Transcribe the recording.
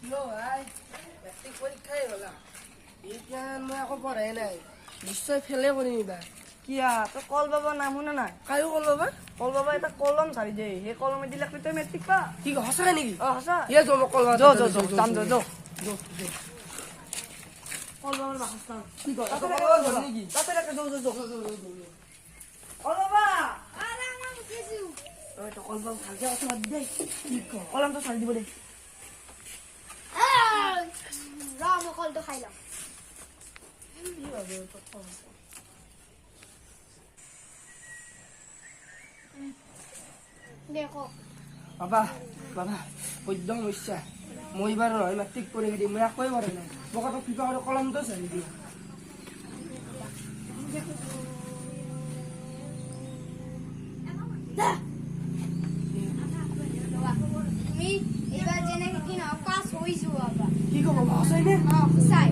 কিয় ভাই, মেট্ৰিক পৰীক্ষাই হ'লা, এতিয়া মই একো পঢ়াই নাই, নিশ্চয় ফেলে কৰিম এইবাৰ। কিয়া, তই কল বাবা নাম শুনা নাই? কায়ো কল বাবা? কল বাবা এটা কলম চাৰি দে, সেই কলমে দিলে তই মেট্ৰিক পা। কি কয়, সঁচাকে নেকি? অ, সঁচা। ইয়ে যোৱা, মই কল বাবা। যো যো যো, যাম, যো যো। যো যো। কল বাবাৰ বাসস্থান। কি কয়? তাতে কল বাবাৰ ঘৰ নেকি? তাতে ৰাখে, যো যো যো। কল বাবা। ঐ, তই কল বাবা ভালকে কথা পাতি দে। কি কয়? কলমটো চাৰি দিব দে। ৰ, মই কলটো খাই লওঁ। কি ভাবে তই কল? দে, ক। বাবা, বাবা, বৈদ্য সমস্যা। মই এইবাৰ নহয় মেট্ৰিক পৰীক্ষা দিম, মই একোৱে কৰা নাই। মোক এটা কিবা কৰি কলমটো চাৰি দিয়া। তুমি এইবাৰ যেনেকে কি নহওক পাছ হৈ যোৱা বাবা। কি ক'ব বাবা, সঁচাই নে? অ, সঁচাই।